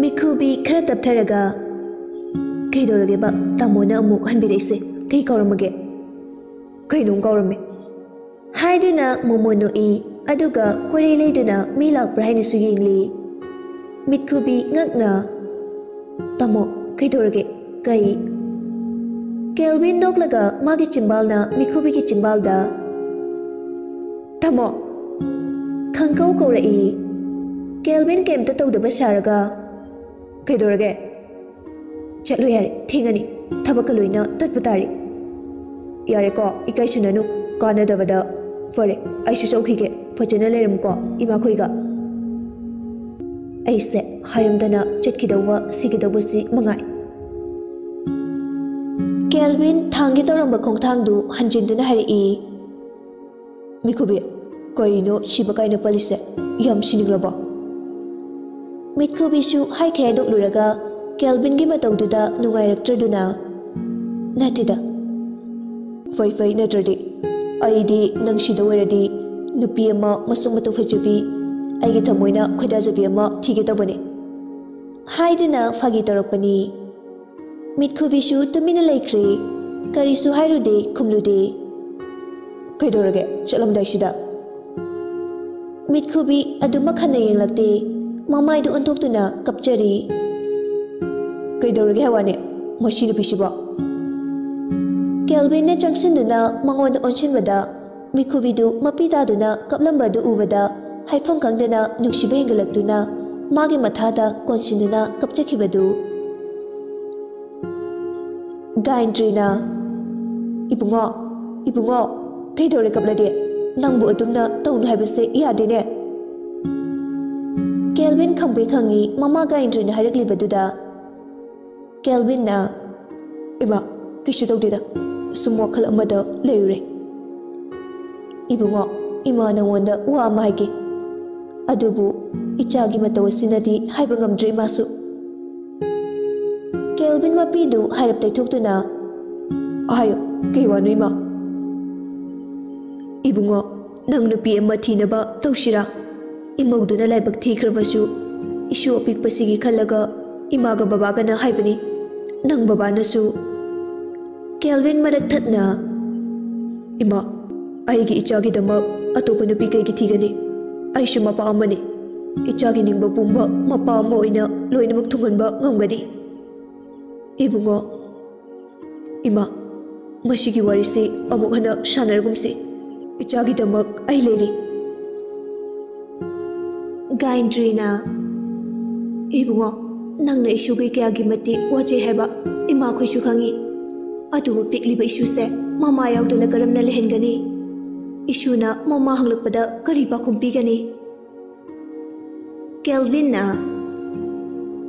ꯃꯤꯈꯨꯕꯤ ꯈꯔ ꯇꯞꯊꯔꯒ, "ꯀꯩꯗꯧꯔꯒꯦꯕ? ꯇꯥꯃꯣꯅ ꯑꯃꯨꯛ ꯍꯟꯕꯤꯔꯛꯏꯁꯦ ꯀꯩ ꯀꯧꯔꯝꯃꯒꯦ?" "ꯀꯩꯅꯣꯝ ꯀꯧꯔꯝꯃꯦ," ꯍꯥꯏꯗꯨꯅ ꯃꯣꯃꯣꯟ ꯅꯣꯛꯏ꯫ ꯑꯗꯨꯒ ꯀꯣꯏꯔꯦ ꯂꯩꯗꯨꯅ ꯃꯤ ꯂꯥꯛꯄ꯭ꯔꯥ ꯍꯥꯏꯅꯁꯨ ꯌꯦꯡꯂꯤ꯫ ꯃꯤꯠꯈꯨꯕꯤ ꯉꯛꯅ, "ꯇꯥꯃꯣ, ꯀꯩꯗꯧꯔꯒꯦ? ꯀꯩ?" ꯀꯦꯜꯚꯤꯟ ꯅꯣꯛꯂꯒ ꯃꯥꯒꯤ ꯆꯤꯝꯕꯥꯜꯅ ꯃꯤꯠꯈꯨꯕꯤꯒꯤ ꯆꯤꯝꯕꯥꯜꯗ, "ꯇꯥꯃꯣ!" ꯈꯪꯀꯧ ꯀꯧꯔꯛꯏ꯫ ꯀꯦꯜꯚꯤꯟ ꯀꯩꯝꯇ ꯇꯧꯗꯕ ꯁꯥꯔꯒ, "ꯀꯩꯗꯧꯔꯒꯦ?" "ꯆꯠꯂꯣ ꯌꯥꯔꯦ, ꯊꯦꯡꯉꯅꯤ꯫ ꯊꯕꯛꯀ ꯂꯣꯏꯅ ꯇꯠꯄ ꯇꯥꯔꯦ꯫" "ꯌꯥꯔꯦꯀꯣ, ꯏꯀꯥꯏꯁꯤꯟꯅꯅꯨ, ꯀꯥꯟꯅꯗꯕꯗ꯫ ꯐꯔꯦ, ꯑꯩꯁꯨ ꯆꯧꯈꯤꯒꯦ꯫ ꯐꯖꯅ ꯂꯩꯔꯝꯃꯨꯀꯣ ꯏꯃꯥꯈꯣꯏꯒ꯫" "ꯑꯩꯁꯦ ꯍꯥꯏꯔꯝꯗꯅ ꯆꯠꯈꯤꯗꯧꯕ ꯁꯤꯒꯤꯗꯧꯕꯁꯤ ꯃꯉꯥꯏ꯫" ꯀꯦꯜꯚꯤꯟ ꯊꯥꯡꯒꯦ ꯇꯧꯔꯝꯕ ꯈꯣꯡꯊꯥꯡꯗꯨ ꯍꯟꯖꯤꯟꯗꯨꯅ ꯍꯥꯏꯔꯛꯏ꯫ "ꯃꯤꯈꯨꯕꯤ, ꯀꯩꯅꯣ ꯁꯤꯕ ꯀꯥꯏꯅ ꯄꯜꯂꯤꯁꯦ? ꯌꯥꯝ ꯁꯤꯅꯤꯡꯂꯕꯣ?" ꯃꯤꯠꯈꯨꯕꯤꯁꯨ ꯍꯥꯏꯈꯩ ꯍꯥꯏꯗꯣꯛꯂꯨꯔꯒ ꯀꯦꯜꯚꯤꯟꯒꯤ ꯃꯇꯧꯗꯨꯗ ꯅꯨꯡꯉꯥꯏꯔꯛꯇ꯭ꯔꯗꯨꯅ, ꯅꯠꯇꯦꯗ꯫ ꯐꯩ ꯐꯩ, ꯅꯠꯇ꯭ꯔꯗꯤ꯫ ꯑꯩꯗꯤ ꯅꯪ ꯁꯤꯗ ꯑꯣꯏꯔꯗꯤ ꯅꯨꯄꯤ ꯑꯃ ꯃꯁꯛ ꯃꯇꯧ ꯐꯖꯕꯤ, ꯑꯩꯒꯤ ꯊꯃꯣꯏꯅ ꯈꯣꯏꯗꯥꯖꯕꯤ ꯑꯃ ꯊꯤꯒꯦ ꯇꯧꯕꯅꯦ꯫ ꯍꯥꯏꯗꯨꯅ ꯐꯥꯒꯤ ꯇꯧꯔꯛꯄꯅꯤ꯫ ꯃꯤꯠꯈꯨꯕꯤꯁꯨ ꯇꯨꯃꯤꯟꯅ ꯂꯩꯈ꯭ꯔꯦ꯫ ꯀꯔꯤꯁꯨ ꯍꯥꯏꯔꯨꯗꯦ, ꯈꯨꯝꯂꯨꯗꯦ꯫ ꯀꯩꯗꯧꯔꯒꯦ ꯆꯠꯂꯝꯗꯥꯏꯁꯤꯗ? ꯃꯤꯠꯈꯨꯕꯤ ꯑꯗꯨꯃꯛ ꯍꯟꯅ ꯌꯦꯡꯂꯛꯇꯦ꯫ ꯃꯃꯥꯏꯗꯨ ꯑꯣꯟꯊꯣꯛꯇꯨꯅ ꯀꯞꯆꯔꯤ꯫ ꯀꯩꯗꯧꯔꯒꯦ ꯍꯥꯏ ꯋꯥꯅꯦ ꯃꯁꯤ ꯅꯨꯄꯤꯁꯤꯕꯣ? ꯀꯦꯜꯚꯤꯟꯅ ꯆꯪꯁꯤꯟꯗꯨꯅ ꯃꯉꯣꯟꯗ ꯑꯣꯟꯁꯤꯟꯕꯗ, ꯃꯤꯠꯈꯨꯕꯤꯗꯨ ꯃꯄꯤ ꯇꯥꯗꯨꯅ ꯀꯞꯂꯝꯕ ꯑꯗꯨ ꯎꯕꯗ, ꯍꯥꯏꯐꯝ ꯈꯪꯗꯅ ꯅꯨꯡꯁꯤꯕ ꯍꯦꯟꯒꯠꯂꯛꯇꯨꯅ ꯃꯥꯒꯤ ꯃꯊꯥꯗ ꯀꯣꯟꯁꯤꯟꯗꯨꯅ ꯀꯞꯆꯈꯤꯕꯗꯨ꯫ ꯒꯥꯌꯟꯇ꯭ꯔꯤꯅ, "ꯏꯕꯨꯡꯉꯣ, ꯏꯕꯨꯡꯉꯣ, ꯀꯩꯗꯧꯔꯦ ꯀꯞꯂꯗꯤ? ꯅꯪꯕꯨ ꯑꯗꯨꯝꯅ ꯇꯧꯅꯨ ꯍꯥꯏꯕꯁꯦ ꯌꯥꯗꯦꯅꯦ꯫" ꯀꯦꯜꯚꯤꯟ ꯈꯪꯕꯩ ꯈꯪꯉꯤ ꯃꯃꯥ ꯒꯥꯌꯟꯇ꯭ꯔꯤꯅ ꯍꯥꯏꯔꯛꯂꯤꯕꯗꯨꯗ꯫ ꯀꯦꯜꯚꯤꯟꯅ, "ꯏꯃꯥ, ꯀꯩꯁꯨ ꯇꯧꯗꯦꯗ, ꯁꯨꯝ ꯋꯥꯈꯜ ꯑꯃꯗ ꯂꯩꯔꯨꯔꯦ꯫" "ꯏꯕꯨꯡꯉꯣ, ꯏꯃꯥ ꯅꯉꯣꯟꯗ ꯋꯥ ꯑꯃ ꯍꯥꯏꯒꯦ, ꯑꯗꯨꯕꯨ ꯏꯆꯥꯒꯤ ꯃꯇꯧ ꯑꯁꯤꯅꯗꯤ ꯍꯥꯏꯕ ꯉꯝꯗ꯭ꯔꯦ ꯏꯃꯥꯁꯨ꯫" ꯀꯦꯜꯚꯤꯟ ꯃꯄꯤꯗꯨ ꯍꯥꯏꯔꯞ ꯇꯩꯊꯣꯛꯇꯨꯅ, "ꯍꯥꯏꯌꯨ, ꯀꯩ ꯋꯥꯅꯣ ꯏꯃꯥ?" "ꯏꯕꯨꯡꯉꯣ, ꯅꯪ ꯅꯨꯄꯤ ꯑꯃ ꯊꯤꯅꯕ ꯇꯧꯁꯤꯔꯥ? ꯏꯃꯧꯗꯨꯅ ꯂꯥꯏꯕꯛ ꯊꯤꯈ꯭ꯔꯕꯁꯨ, ꯏꯁꯨ ꯑꯄꯤꯛꯄꯁꯤꯒꯤ ꯈꯜꯂꯒ ꯏꯃꯥꯒ ꯕꯕꯥꯒꯅ ꯍꯥꯏꯕꯅꯤ꯫ ꯅꯪ ꯕꯕꯥꯅꯁꯨ꯫" ꯀꯦꯜꯚꯤꯟ ꯃꯔꯛ ꯊꯠꯅ, "ꯏꯃꯥ, ꯑꯩꯒꯤ ꯏꯆꯥꯒꯤꯗꯃꯛ ꯑꯇꯣꯞꯄ ꯅꯨꯄꯤ ꯀꯩꯒꯤ ꯊꯤꯒꯅꯤ? ꯑꯩꯁꯨ ꯃꯄꯥ ꯑꯃꯅꯤ꯫ ꯏꯆꯥꯒꯤ ꯅꯤꯡꯕ ꯄꯨꯝꯕ ꯃꯄꯥ ꯑꯃ ꯑꯣꯏꯅ ꯂꯣꯏꯅꯃꯛ ꯊꯨꯡꯍꯟꯕ ꯉꯝꯒꯅꯤ꯫" "ꯏꯕꯨꯡꯉꯣ, ꯏꯃꯥ, ꯃꯁꯤꯒꯤ ꯋꯥꯔꯤꯁꯤ ꯑꯃꯨꯛ ꯍꯟꯅ ꯁꯥꯟꯅꯔꯒꯨꯝꯁꯤ꯫ ꯏꯆꯥꯒꯤꯗꯃꯛ ꯑꯩ ꯂꯩꯔꯤ꯫" ꯒꯥꯌꯟꯇ꯭ꯔꯤꯅ, "ꯏꯕꯨꯡꯉꯣ, ꯅꯪꯅ ꯏꯁꯨꯒꯤ ꯀꯌꯥꯒꯤ ꯃꯇꯤꯛ ꯋꯥꯖꯩ ꯍꯥꯏꯕ ꯏꯃꯥꯈꯣꯏꯁꯨ ꯈꯪꯉꯤ꯫ ꯑꯗꯨꯕꯨ ꯄꯤꯛꯂꯤꯕ ꯏꯁꯨꯁꯦ ꯃꯃꯥ ꯌꯥꯎꯗꯅ ꯀꯔꯝꯅ ꯂꯩꯍꯟꯒꯅꯤ? ꯏꯁꯨꯅ ꯃꯃꯥ ꯍꯪꯂꯛꯄꯗ ꯀꯔꯤ ꯄꯥꯎꯈꯨꯝ ꯄꯤꯒꯅꯤ?" ꯀꯦꯜꯚꯤꯟꯅ,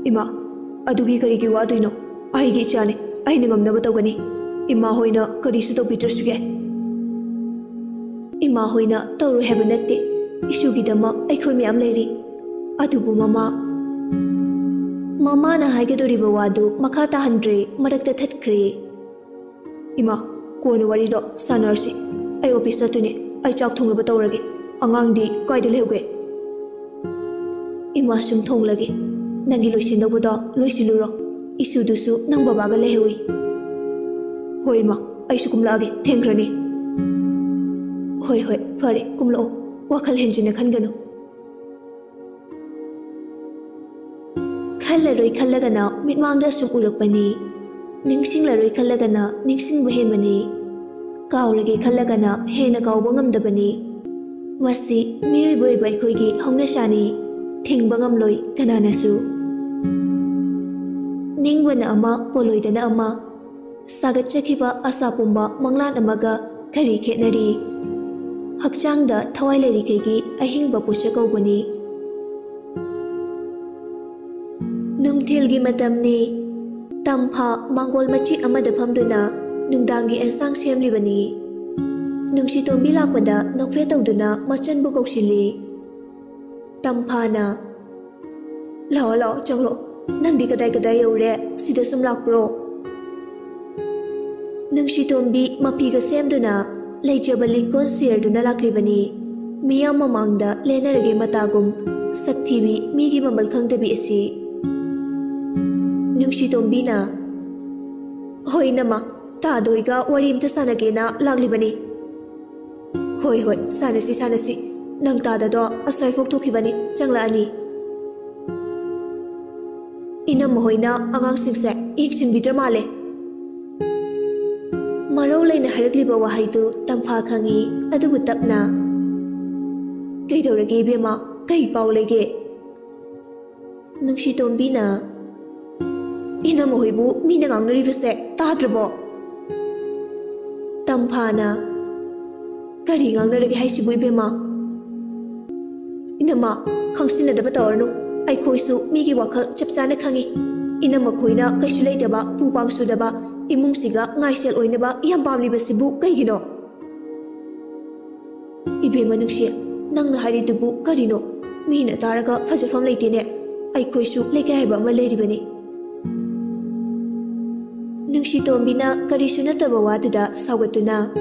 "ꯏꯃꯥ, ꯑꯗꯨꯒꯤ ꯀꯔꯤꯒꯤ ꯋꯥꯗꯣꯏꯅꯣ? ꯑꯩꯒꯤ ꯏꯆꯥꯅꯤ, ꯑꯩꯅ ꯉꯝꯅꯕ ꯇꯧꯒꯅꯤ꯫ ꯏꯃꯥ ꯍꯣꯏꯅ ꯀꯔꯤꯁꯨ ꯇꯧꯕꯤꯗ꯭ꯔꯁꯨ ꯌꯥꯏ꯫" "ꯏꯃꯥ ꯍꯣꯏꯅ ꯇꯧꯔꯣꯏ ꯍꯥꯏꯕ ꯅꯠꯇꯦ, ꯏꯁꯨꯒꯤꯗꯃꯛ ꯑꯩꯈꯣꯏ ꯃꯌꯥꯝ ꯂꯩꯔꯤ꯫ ꯑꯗꯨꯕꯨ ꯃꯃꯥ꯫" ꯃꯃꯥꯅ ꯍꯥꯏꯒꯗꯧꯔꯤꯕ ꯋꯥꯗꯨ ꯃꯈꯥ ꯇꯥꯍꯟꯗ꯭ꯔꯦ, ꯃꯔꯛꯇ ꯊꯠꯈ꯭ꯔꯦ꯫ ꯏꯃꯥ, ꯀꯣꯟꯅ ꯋꯥꯔꯤꯗꯣ ꯁꯥꯟꯅꯔꯁꯤ꯫ ꯑꯩ ꯑꯣꯐꯤꯁ ꯆꯠꯇꯣꯏꯅꯦ꯫ ꯑꯩ ꯆꯥꯛ ꯊꯣꯡꯅꯕ ꯇꯧꯔꯒꯦ꯫ ꯑꯉꯥꯡꯗꯤ ꯀꯥꯏꯗ ꯂꯩꯍꯧꯒꯦ? ꯏꯃꯥ, ꯁꯨꯝ ꯊꯣꯡꯂꯒꯦ꯫ ꯅꯪꯒꯤ ꯂꯣꯏꯁꯤꯟꯗꯧꯕꯗꯣ ꯂꯣꯏꯁꯤꯜꯂꯨꯔꯣ꯫ ꯏꯁꯨꯗꯨꯁꯨ ꯅꯪ ꯕꯕꯥꯒ ꯂꯩꯍꯧꯏ꯫ ꯍꯣꯏ ꯏꯃꯥ, ꯑꯩꯁꯨ ꯀꯨꯝꯂꯛꯑꯒꯦ꯫ ꯊꯦꯡꯈ꯭ꯔꯅꯤ꯫ ꯍꯣꯏ, ꯍꯣꯏ, ꯐꯔꯦ, ꯀꯨꯝꯂꯛꯑꯣ꯫ ꯋꯥꯈꯜ ꯍꯦꯟꯖꯤꯟꯅ ꯈꯟꯒꯅꯨ꯫ ꯈꯜꯂꯔꯣꯏ ꯈꯜꯂꯒꯅ ꯃꯤꯠꯃꯥꯡꯗ ꯁꯨꯝ ꯎꯔꯛꯄꯅꯤ꯫ ꯅꯤꯡꯁꯤꯡꯂꯔꯣꯏ ꯈꯜꯂꯒꯅ ꯅꯤꯡꯁꯤꯡꯕ ꯍꯦꯟꯕꯅꯤ꯫ ꯀꯥꯎꯔꯒꯦ ꯈꯜꯂꯒꯅ ꯍꯦꯟꯅ ꯀꯥꯎꯕ ꯉꯝꯗꯕꯅꯤ꯫ ꯃꯁꯤ ꯃꯤꯑꯣꯏꯕ ꯑꯣꯏꯕ ꯑꯩꯈꯣꯏꯒꯤ ꯍꯧꯅꯁꯥꯅꯤ꯫ ꯊꯤꯡꯕ ꯉꯝꯂꯣꯏ ꯀꯅꯥꯅꯁꯨ꯫ ꯅꯤꯡꯕꯅ ꯑꯃ, ꯄꯣꯂꯣꯏꯗꯅ ꯑꯃ꯫ ꯁꯥꯒꯠꯆꯈꯤꯕ ꯑꯁꯥ ꯄꯨꯝꯕ ꯃꯪꯂꯥꯟ ꯑꯃꯒ ꯀꯔꯤ ꯈꯦꯠꯅꯔꯤ? ꯍꯛꯆꯥꯡꯗ ꯊꯋꯥꯏ ꯂꯩꯔꯤꯈꯩꯒꯤ ꯑꯍꯤꯡꯕ ꯄꯣꯠꯁꯛ ꯀꯧꯕꯅꯤ꯫ ꯅꯨꯡꯊꯤꯜꯒꯤ ꯃꯇꯝꯅꯤ꯫ ꯇꯝꯐꯥ ꯃꯥꯡꯒꯣꯜ ꯃꯆꯤ ꯑꯃꯗ ꯐꯝꯗꯨꯅ ꯅꯨꯡꯗꯥꯡꯒꯤ ꯑꯦꯟꯁꯥꯡ ꯁꯦꯝꯂꯤꯕꯅꯤ꯫ ꯅꯨꯡꯁꯤꯇꯣꯝꯕꯤ ꯂꯥꯛꯄꯗ ꯅꯣꯛꯐꯦꯠ ꯇꯧꯗꯨꯅ ꯃꯆꯟꯕꯨ ꯀꯧꯁꯤꯜꯂꯤ꯫ ꯇꯝꯐꯥꯅ, "ꯂꯥꯛꯑꯣ, ꯂꯥꯛꯑꯣ, ꯆꯪꯂꯛꯑꯣ꯫ ꯅꯪꯗꯤ ꯀꯗꯥꯏ ꯀꯗꯥꯏ ꯌꯧꯔꯦ? ꯁꯤꯗ ꯁꯨꯝ ꯂꯥꯛꯄ꯭ꯔꯣ?" ꯅꯨꯡꯁꯤꯇꯣꯝꯕꯤ ꯃꯄꯤꯒ ꯁꯦꯝꯗꯨꯅ ꯂꯩꯖꯕ ꯂꯤꯡꯀꯣꯟ ꯁꯤꯔꯗꯨꯅ ꯂꯥꯛꯂꯤꯕꯅꯤ꯫ ꯃꯤꯌꯥꯝ ꯃꯃꯥꯡꯗ ꯂꯦꯟꯅꯔꯒꯦ ꯃꯇꯥꯒꯨꯝ ꯁꯛꯊꯤꯕꯤ ꯃꯤꯒꯤ ꯃꯃꯜ ꯈꯪꯗꯕꯤ ꯑꯁꯤ꯫ ꯅꯨꯡꯁꯤꯇꯣꯝꯕꯤꯅ, "ꯍꯣꯏ ꯏꯅꯝꯃ, ꯇꯥꯗ ꯍꯣꯏꯒ ꯋꯥꯔꯤ ꯑꯝꯇ ꯁꯥꯟꯅꯒꯦꯅ ꯂꯥꯛꯂꯤꯕꯅꯤ꯫" "ꯍꯣꯏ, ꯍꯣꯏ, ꯁꯥꯟꯅꯁꯤ, ꯁꯥꯟꯅꯁꯤ꯫ ꯅꯪ ꯇꯥꯗꯗꯣ ꯑꯁ꯭ꯋꯥꯏꯐꯥꯎ ꯊꯣꯛꯈꯤꯕꯅꯤ, ꯆꯪꯂꯛꯑꯅꯤ꯫" ꯏꯅꯝꯃ ꯍꯣꯏꯅ ꯑꯉꯥꯡꯁꯤꯡꯁꯦ ꯌꯦꯡꯁꯤꯟꯕꯤꯗ꯭ꯔ ꯃꯥꯜꯂꯦ꯫ ꯃꯔꯧ ꯂꯩꯅ ꯍꯥꯏꯔꯛꯂꯤꯕ ꯋꯥꯍꯩꯗꯨ ꯇꯝꯐꯥ ꯈꯪꯏ, ꯑꯗꯨꯕꯨ ꯇꯞꯅ꯫ "ꯀꯩꯗꯧꯔꯒꯦ ꯏꯕꯦꯝꯃ? ꯀꯩ ꯄꯥꯎ ꯂꯩꯒꯦ?" ꯅꯨꯡꯁꯤꯇꯣꯝꯕꯤꯅ, "ꯏꯅꯝꯃ ꯍꯣꯏꯕꯨ ꯃꯤꯅ ꯉꯥꯡꯅꯔꯤꯕꯁꯦ ꯇꯥꯗ꯭ꯔꯕꯣ?" ꯇꯝꯐꯥꯅ, "ꯀꯔꯤ ꯉꯥꯡꯅꯔꯒꯦ ꯍꯥꯏꯁꯤꯕꯨ ꯏꯕꯦꯝꯃ?" "ꯏꯅꯝꯃ, ꯈꯪꯁꯤꯟꯅꯗꯕ ꯇꯧꯔꯅꯨ꯫ ꯑꯩꯈꯣꯏꯁꯨ ꯃꯤꯒꯤ ꯋꯥꯈꯜ ꯆꯞ ꯆꯥꯅ ꯈꯪꯏ꯫ ꯏꯅꯝꯃ ꯈꯣꯏꯅ ꯀꯩꯁꯨ ꯂꯩꯇꯕ, ꯄꯨ ꯄꯥꯡ ꯁꯨꯗꯕ ꯏꯃꯨꯡꯁꯤꯒ ꯉꯥꯏꯁꯦꯜ ꯑꯣꯏꯅꯕ ꯌꯥꯝ ꯄꯥꯝꯂꯤꯕꯁꯤꯕꯨ ꯀꯩꯒꯤꯅꯣ?" "ꯏꯕꯦꯝꯃ ꯅꯨꯡꯁꯤ, ꯅꯪꯅ ꯍꯥꯏꯔꯤꯗꯨꯕꯨ ꯀꯔꯤꯅꯣ? ꯃꯤꯅ ꯇꯥꯔꯒ ꯐꯖꯐꯝ ꯂꯩꯇꯦꯅꯦ꯫ ꯑꯩꯈꯣꯏꯁꯨ ꯂꯩꯀꯥꯏ ꯍꯥꯏꯕ ꯑꯃ ꯂꯩꯔꯤꯕꯅꯤ꯫" ꯅꯨꯡꯁꯤ ꯅꯨꯡꯁꯤꯇꯣꯝꯕꯤꯅ ꯀꯔꯤꯁꯨ ꯅꯠꯇꯕ ꯋꯥꯗꯨꯗ ꯁꯥꯎꯒꯠꯇꯨꯅ,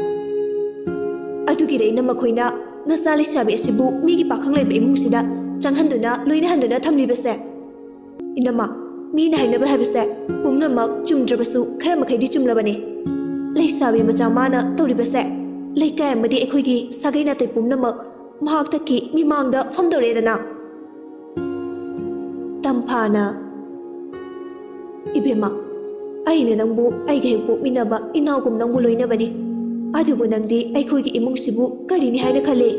"ꯑꯗꯨꯒꯤꯔ ꯏꯅꯝꯃ ꯈꯣꯏꯅ ꯅꯆꯥ ꯂꯩꯁꯥꯕꯤ ꯑꯁꯤꯕꯨ ꯃꯤꯒꯤ ꯄꯥꯈꯪ ꯂꯩꯕ ꯏꯃꯨꯡꯁꯤꯗ ꯆꯪꯍꯟꯗꯨꯅ ꯂꯣꯏꯅꯍꯟꯗꯨꯅ ꯊꯝꯂꯤꯕꯁꯦ? ꯏꯅꯝꯃ, ꯃꯤꯅ ꯍꯥꯏꯅꯕ ꯍꯥꯏꯕꯁꯦ ꯄꯨꯝꯅꯃꯛ ꯆꯨꯝꯗ꯭ꯔꯕꯁꯨ ꯈꯔ ꯃꯈꯩꯗꯤ ꯆꯨꯝꯂꯕꯅꯤ꯫ ꯂꯩꯁꯥꯕꯤ ꯃꯆꯥ ꯃꯥꯅ ꯇꯧꯔꯤꯕꯁꯦ ꯂꯩꯀꯥꯏ ꯑꯃꯗꯤ ꯑꯩꯈꯣꯏꯒꯤ ꯁꯥꯒꯩ ꯅꯥꯇꯩ ꯄꯨꯝꯅꯃꯛ ꯃꯍꯥꯛꯇꯒꯤ ꯃꯤꯃꯥꯡꯗ ꯐꯝꯗꯧꯔꯦꯗꯅ?" ꯇꯝꯐꯥꯅ, "ꯏꯕꯦꯝꯃ, ꯑꯩꯅ ꯅꯪꯕꯨ ꯑꯩꯒ ꯍꯦꯛ ꯄꯣꯛꯃꯤꯟꯅꯕ ꯏꯅꯥꯎꯒꯨꯝ ꯅꯪꯕꯨ ꯂꯣꯏꯅꯕꯅꯤ, ꯑꯗꯨꯕꯨ ꯅꯪꯗꯤ ꯑꯩꯈꯣꯏꯒꯤ ꯏꯃꯨꯡꯁꯤꯕꯨ ꯀꯔꯤꯅꯤ ꯍꯥꯏꯅ ꯈꯜꯂꯤ?"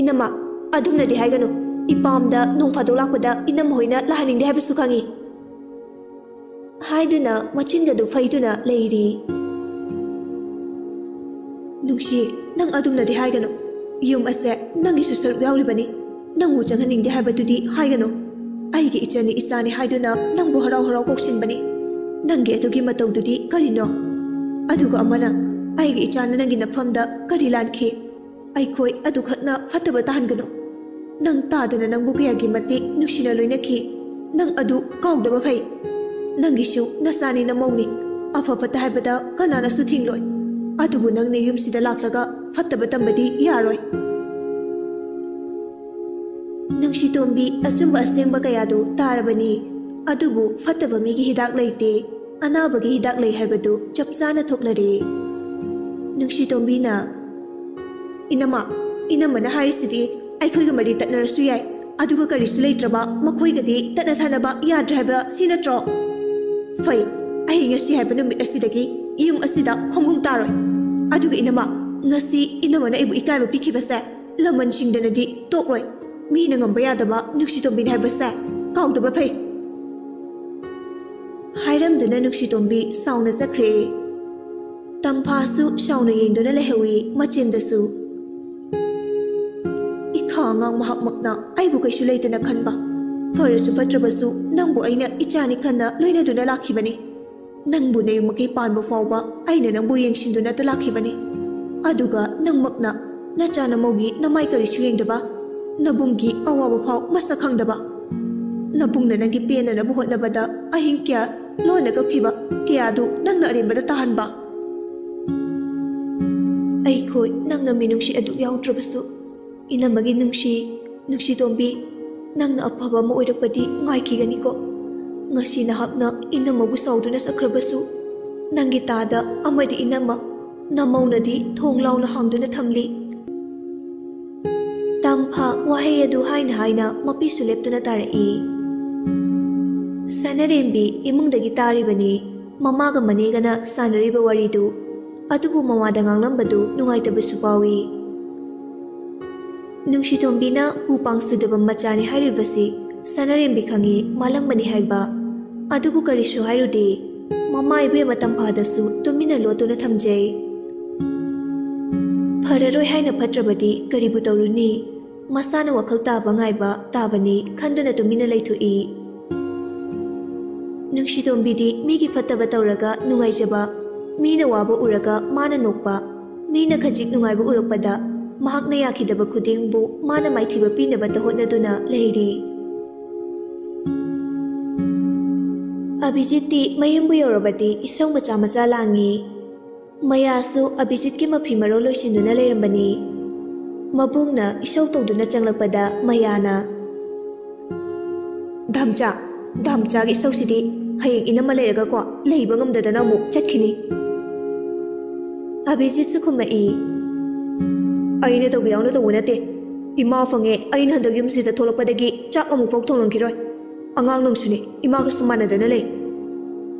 "ꯏꯅꯝꯃ, ꯑꯗꯨꯝꯅꯗꯤ ꯍꯥꯏꯒꯅꯨ꯫ ꯏꯄꯥꯝꯗ ꯅꯣꯡ ꯐꯥꯗꯣꯛ ꯂꯥꯛꯄꯗ ꯏꯅꯝꯃ ꯍꯣꯏꯅ ꯂꯥꯛꯍꯟꯅꯤꯡꯗꯦ ꯍꯥꯏꯕꯁꯨ ꯈꯪꯉꯤ," ꯍꯥꯏꯗꯨꯅ ꯃꯆꯤꯟꯒꯗꯨ ꯐꯩꯗꯨꯅ ꯂꯩꯔꯤ꯫ "ꯅꯨꯡꯁꯤ, ꯅꯪ ꯑꯗꯨꯝꯅꯗꯤ ꯍꯥꯏꯒꯅꯨ꯫ ꯌꯨꯝ ꯑꯁꯦ ꯅꯪꯒꯤꯁꯨ ꯁꯔꯨꯛ ꯌꯥꯎꯔꯤꯕꯅꯤ꯫ ꯅꯪꯕꯨ ꯆꯪꯍꯟꯅꯤꯡꯗꯦ ꯍꯥꯏꯕꯗꯨꯗꯤ ꯍꯥꯏꯒꯅꯨ꯫ ꯑꯩꯒꯤ ꯏꯆꯟꯅꯤ ꯏꯆꯥꯅꯤ ꯍꯥꯏꯗꯨꯅ ꯅꯪꯕꯨ ꯍꯔꯥꯎ ꯍꯔꯥꯎ ꯀꯧꯁꯤꯟꯕꯅꯤ꯫ ꯅꯪꯒꯤ ꯑꯗꯨꯒꯤ ꯃꯇꯧꯗꯨꯗꯤ ꯀꯔꯤꯅꯣ? ꯑꯗꯨꯒ ꯑꯃꯅ, ꯑꯩꯒꯤ ꯏꯆꯥꯅ ꯅꯪꯒꯤ ꯅꯐꯝꯗ ꯀꯔꯤ ꯂꯥꯟꯈꯤ? ꯑꯩꯈꯣꯏ ꯑꯗꯨꯈꯛꯅ ꯐꯠꯇꯕ ꯇꯥꯍꯟꯒꯅꯨ꯫ ꯅꯪ ꯇꯥꯗꯅ ꯅꯪꯕꯨ ꯀꯌꯥꯒꯤ ꯃꯇꯤꯛ ꯅꯨꯡꯁꯤꯅ ꯂꯣꯏꯅꯈꯤ꯫ ꯅꯪ ꯑꯗꯨ ꯀꯥꯎꯗꯕ ꯐꯩ꯫ ꯅꯪꯒꯤꯁꯨ ꯅꯆꯥꯅꯤ ꯅꯃꯧꯅꯤ꯫ ꯑꯐ ꯐꯠꯇ ꯍꯥꯏꯕꯗ ꯀꯅꯥꯅꯁꯨ ꯊꯤꯡꯂꯣꯏ꯫ ꯑꯗꯨꯕꯨ ꯅꯪꯅ ꯌꯨꯝꯁꯤꯗ ꯂꯥꯛꯂꯒ ꯐꯠꯇꯕ ꯇꯝꯕꯗꯤ ꯌꯥꯔꯣꯏ꯫" ꯅꯨꯡꯁꯤꯇꯣꯝꯕꯤ ꯑꯆꯨꯝꯕ ꯑꯁꯦꯡꯕ ꯀꯌꯥꯗꯨ ꯇꯥꯔꯕꯅꯤ꯫ ꯑꯗꯨꯕꯨ ꯐꯠꯇꯕ ꯃꯤꯒꯤ ꯍꯤꯗꯥꯛ ꯂꯩꯇꯦ꯫ ꯑꯅꯥꯕꯒꯤ ꯍꯤꯗꯥꯛ ꯂꯩ ꯍꯥꯏꯕꯗꯨ ꯆꯞ ꯆꯥꯅ ꯊꯣꯛꯂꯔꯦ꯫ ꯅꯨꯡꯁꯤꯇꯣꯝꯕꯤꯅ, "ꯏꯅꯝꯃ, ꯏꯅꯝꯃꯅ ꯍꯥꯏꯔꯤꯁꯤꯗꯤ ꯑꯩꯈꯣꯏꯒ ꯃꯔꯤ ꯇꯠꯅꯔꯁꯨ ꯌꯥꯏ, ꯑꯗꯨꯒ ꯀꯔꯤꯁꯨ ꯂꯩꯇ꯭ꯔꯕ ꯃꯈꯣꯏꯒꯗꯤ ꯇꯠꯅ ꯊꯥꯅꯕ ꯌꯥꯗ꯭ꯔꯦ ꯍꯥꯏꯕ ꯁꯤ ꯅꯠꯇ꯭ꯔꯣ? ꯐꯩ, ꯑꯩ ꯉꯁꯤ ꯍꯥꯏꯕ ꯅꯨꯃꯤꯠ ꯑꯁꯤꯗꯒꯤ ꯌꯨꯝ ꯑꯁꯤꯗ ꯈꯣꯡꯒꯨꯜ ꯇꯥꯔꯣꯏ꯫ ꯑꯗꯨꯒ ꯏꯅꯝꯃ, ꯉꯁꯤ ꯏꯅꯝꯃꯅ ꯑꯩꯕꯨ ꯏꯀꯥꯏꯕ ꯄꯤꯈꯤꯕꯁꯦ ꯂꯃꯟꯁꯤꯡꯗꯅꯗꯤ ꯇꯣꯛꯂꯣꯏ꯫ ꯃꯤꯅ ꯉꯝꯕ ꯌꯥꯗꯕ ꯅꯨꯡꯁꯤꯇꯣꯝꯕꯤꯅꯤ ꯍꯥꯏꯕꯁꯦ ꯀꯥꯎꯗꯕ ꯐꯩ꯫" ꯍꯥꯏꯔꯝꯗꯨꯅ ꯅꯨꯡꯁꯤꯇꯣꯝꯕꯤ ꯁꯥꯎꯅ ꯆꯠꯈ꯭ꯔꯦ꯫ ꯇꯝꯐꯥꯁꯨ ꯁꯥꯎꯅ ꯌꯦꯡꯗꯨꯅ ꯂꯩꯍꯧꯏ ꯃꯆꯤꯟꯗꯁꯨ꯫ "ꯏꯈꯥ ꯑꯉꯥꯡ ꯃꯍꯥꯛꯃꯛꯅ ꯑꯩꯕꯨ ꯀꯩꯁꯨ ꯂꯩꯇꯅ ꯈꯟꯕ, ꯐꯔꯁꯨ ꯐꯠꯇ꯭ꯔꯕꯁꯨ ꯅꯪꯕꯨ ꯑꯩꯅ ꯏꯆꯥꯅꯤ ꯈꯟꯅ ꯂꯣꯏꯅꯗꯨꯅ ꯂꯥꯛꯈꯤꯕꯅꯤ꯫ ꯅꯪꯕꯨ ꯅꯌꯨꯝ ꯃꯀꯩ ꯄꯥꯟꯕ ꯐꯥꯎꯕ ꯑꯩꯅ ꯅꯪꯕꯨ ꯌꯦꯡꯁꯤꯟꯗꯨꯅꯇ ꯂꯥꯛꯈꯤꯕꯅꯤ꯫ ꯑꯗꯨꯒ ꯅꯪꯃꯛꯅ ꯅꯆꯥ ꯅꯃꯧꯒꯤ ꯅꯃꯥꯏ ꯀꯔꯤꯁꯨ ꯌꯦꯡꯗꯕ, ꯅꯕꯨꯡꯒꯤ ꯑꯋꯥꯕ ꯐꯥꯎ ꯃꯁꯛ ꯈꯪꯗꯕ꯫ ꯅꯕꯨꯡꯅ ꯅꯪꯒꯤ ꯄꯦꯟꯅꯅꯕ ꯍꯣꯠꯅꯕꯗ ꯑꯍꯤꯡ ꯀꯌꯥ ꯂꯣꯟꯅ ꯀꯛꯈꯤꯕ ꯀꯌꯥꯗꯨ ꯅꯪꯅ ꯑꯔꯦꯝꯕꯗ ꯇꯥꯍꯟꯕ꯫ ꯑꯩꯈꯣꯏ ꯅꯪꯅ ꯃꯤꯅꯨꯡꯁꯤ ꯑꯗꯨ ꯌꯥꯎꯗ꯭ꯔꯕꯁꯨ, ꯏꯅꯝꯃꯒꯤ ꯅꯨꯡꯁꯤ, ꯅꯨꯡꯁꯤꯇꯣꯝꯕꯤ, ꯅꯪꯅ ꯑꯐꯕ ꯑꯃ ꯑꯣꯏꯔꯛꯄꯗꯤ ꯉꯥꯏꯈꯤꯒꯅꯤꯀꯣ꯫ ꯉꯁꯤ ꯅꯍꯥꯛꯅ ꯏꯅꯝꯃꯕꯨ ꯁꯥꯎꯗꯨꯅ ꯆꯠꯈ꯭ꯔꯕꯁꯨ, ꯅꯪꯒꯤ ꯇꯥꯗ ꯑꯃꯗꯤ ꯏꯅꯝꯃ, ꯅꯃꯧꯅꯗꯤ ꯊꯣꯡ ꯂꯥꯎꯅ ꯍꯥꯡꯗꯨꯅ ꯊꯝꯂꯤ꯫ ꯇꯝꯐꯥ ꯋꯥꯍꯩ ꯑꯗꯨ ꯍꯥꯏꯅ ꯍꯥꯏꯅ ꯃꯄꯤꯁꯨ ꯂꯦꯞꯇꯅ ꯇꯥꯔꯛꯏ꯫ ꯁꯅꯔꯦꯝꯕꯤ ꯏꯃꯨꯡꯗꯒꯤ ꯇꯥꯔꯤꯕꯅꯤ, ꯃꯃꯥꯒ ꯃꯅꯦꯒꯅ ꯁꯥꯟꯅꯔꯤꯕ ꯋꯥꯔꯤꯗꯨ꯫ ꯑꯗꯨꯕꯨ ꯃꯃꯥꯗ ꯉꯥꯡꯂꯝꯕꯗꯨ ꯅꯨꯡꯉꯥꯏꯇꯕꯁꯨ ꯐꯥꯎꯏ꯫ ꯅꯨꯡꯁꯤꯇꯣꯝꯕꯤꯅ ꯄꯨ ꯄꯥꯡ ꯁꯨꯗꯕ ꯃꯆꯥꯅꯤ ꯍꯥꯏꯔꯤꯕꯁꯤ ꯁꯅꯔꯦꯝꯕꯤ ꯈꯪꯏ, ꯃꯥꯂꯪꯕꯅꯤ ꯍꯥꯏꯕ꯫ ꯑꯗꯨꯕꯨ ꯀꯔꯤꯁꯨ ꯍꯥꯏꯔꯨꯗꯦ꯫ ꯃꯃꯥ ꯏꯕꯦꯝꯃ ꯇꯝꯐꯥꯗꯁꯨ ꯇꯨꯃꯤꯟꯅ ꯂꯣꯠꯇꯨꯅ ꯊꯝꯖꯩ꯫ ꯐꯔꯔꯣꯏ ꯍꯥꯏꯅ ꯐꯠꯇ꯭ꯔꯕꯗꯤ ꯀꯔꯤꯕꯨ ꯇꯧꯔꯨꯅꯤ? ꯃꯁꯥꯅ ꯋꯥꯈꯜ ꯇꯥꯕ ꯉꯥꯏꯕ ꯇꯥꯕꯅꯤ ꯈꯟꯗꯨꯅ ꯇꯨꯃꯤꯟꯅ ꯂꯩꯊꯣꯛꯏ꯫ ꯅꯨꯡꯁꯤꯇꯣꯝꯕꯤꯗꯤ ꯃꯤꯒꯤ ꯐꯠꯇꯕ ꯇꯧꯔꯒ ꯅꯨꯡꯉꯥꯏꯖꯕ, ꯃꯤꯅ ꯋꯥꯕ ꯎꯔꯒ ꯃꯥꯅ ꯅꯣꯛꯄ, ꯃꯤꯅ ꯈꯖꯤꯛ ꯅꯨꯡꯉꯥꯏꯕ ꯎꯔꯛꯄꯗ ꯃꯍꯥꯛꯅ ꯌꯥꯈꯤꯗꯕ ꯈꯨꯗꯤꯡꯕꯨ ꯃꯥꯅ ꯃꯥꯏꯊꯤꯕ ꯄꯤꯅꯕꯇ ꯍꯣꯠꯅꯗꯨꯅ ꯂꯩꯔꯤ꯫ ꯑꯚꯤꯖꯤꯠꯇꯤ ꯃꯌꯨꯝꯕꯨ ꯌꯧꯔꯕꯗꯤ ꯏꯁꯧ ꯃꯆꯥ ꯃꯆꯥ ꯂꯥꯡꯉꯤ꯫ ꯃꯌꯥꯁꯨ ꯑꯚꯤꯖꯤꯠꯀꯤ ꯃꯐꯤ ꯃꯔꯣꯜ ꯂꯣꯏꯁꯤꯟꯗꯨꯅ ꯂꯩꯔꯝꯕꯅꯤ꯫ ꯃꯕꯨꯡꯅ ꯏꯁꯧ ꯇꯧꯗꯨꯅ ꯆꯪꯂꯛꯄꯗ ꯃꯌꯥꯅ, "ꯙꯝꯆꯥ, ꯙꯝꯆꯥꯒꯤ ꯏꯁꯧꯁꯤꯗꯤ ꯍꯌꯦꯡ ꯏꯅꯝꯃ ꯂꯩꯔꯒꯀꯣ ꯂꯩꯕ ꯉꯝꯗꯗꯅ ꯑꯃꯨꯛ ꯆꯠꯈꯤꯅꯤ꯫" ꯑꯚꯤꯖꯤꯠꯁꯨ ꯈꯨꯝꯃꯛꯏ, "ꯑꯩꯅ ꯇꯧꯒꯦ ꯌꯥꯎꯅ ꯇꯧꯕ ꯅꯠꯇꯦ꯫ ꯏꯃꯥ ꯐꯪꯉꯦ ꯑꯩꯅ ꯍꯟꯗꯛ ꯌꯨꯝꯁꯤꯗ ꯊꯣꯛꯂꯛꯄꯗꯒꯤ ꯆꯥꯛ ꯑꯃꯨꯛꯐꯥꯎ ꯊꯣꯡꯂꯝꯈꯤꯔꯣꯏ꯫ ꯑꯉꯥꯡ ꯅꯪꯁꯨꯅꯦ, ꯏꯃꯥꯒꯁꯨ ꯃꯥꯟꯅꯗꯅ ꯂꯩ꯫"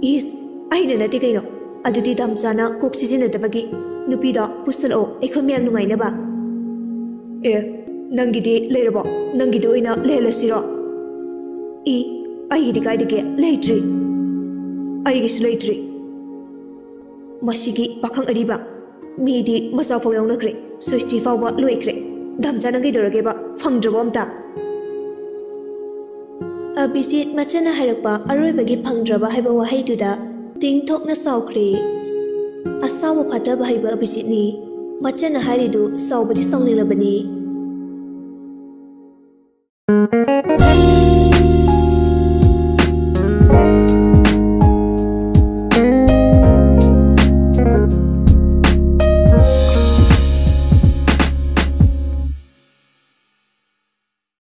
"ꯏꯁ, ꯑꯩꯅ ꯅꯠꯇꯦ ꯀꯩꯅꯣ꯫ ꯑꯗꯨꯗꯤ ꯙꯝꯆꯥꯅ ꯀꯣꯛ ꯁꯤꯖꯤꯟꯅꯗꯕꯒꯤ꯫ ꯅꯨꯄꯤꯗꯣ ꯄꯨꯁꯜꯂꯛꯑꯣ, ꯑꯩꯈꯣꯏ ꯃꯌꯥꯝ ꯅꯨꯡꯉꯥꯏꯅꯕ꯫" "ꯑꯦ, ꯅꯪꯒꯤꯗꯤ ꯂꯩꯔꯕꯣ? ꯅꯪꯒꯤꯗ ꯑꯣꯏꯅ ꯂꯩꯍꯜꯂꯁꯤꯔꯣ?" "ꯏ, ꯑꯩꯒꯤꯗꯤ ꯀꯥꯏꯗꯒꯤ ꯂꯩꯇ꯭ꯔꯤ? ꯑꯩꯒꯤꯁꯨ ꯂꯩꯇ꯭ꯔꯤ꯫ ꯃꯁꯤꯒꯤ ꯄꯥꯈꯪ ꯑꯔꯤꯕ, ꯃꯤꯗꯤ ꯃꯆꯥ ꯐꯥꯎ ꯌꯥꯎꯅꯈ꯭ꯔꯦ, ꯁ꯭ꯋꯤꯁꯇꯤ ꯐꯥꯎꯕ ꯂꯣꯏꯈ꯭ꯔꯦ꯫ ꯙꯝꯆꯥ, ꯅꯪ ꯀꯩꯗꯧꯔꯒꯦꯕ? ꯐꯪꯗ꯭ꯔꯕꯣ ꯑꯝꯇ?" ꯑꯚꯤꯖꯤꯠ ꯃꯆꯟꯅ ꯍꯥꯏꯔꯛꯄ ꯑꯔꯣꯏꯕꯒꯤ "ꯐꯪꯗ꯭ꯔꯕ" ꯍꯥꯏꯕ ꯋꯥꯍꯩꯗꯨꯗ ꯇꯤꯡ ꯊꯣꯛꯅ ꯁꯥꯎꯈ꯭ꯔꯦ꯫ ꯑꯁꯥꯎꯕ ꯐꯥꯊꯕ ꯍꯩꯕ ꯑꯚꯤꯖꯤꯠꯅꯤ꯫ ꯃꯆꯟꯅ ꯍꯥꯏꯔꯤꯗꯨ ꯁꯥꯎꯕꯗꯤ ꯁꯥꯎꯅꯤꯡꯂꯕꯅꯤ꯫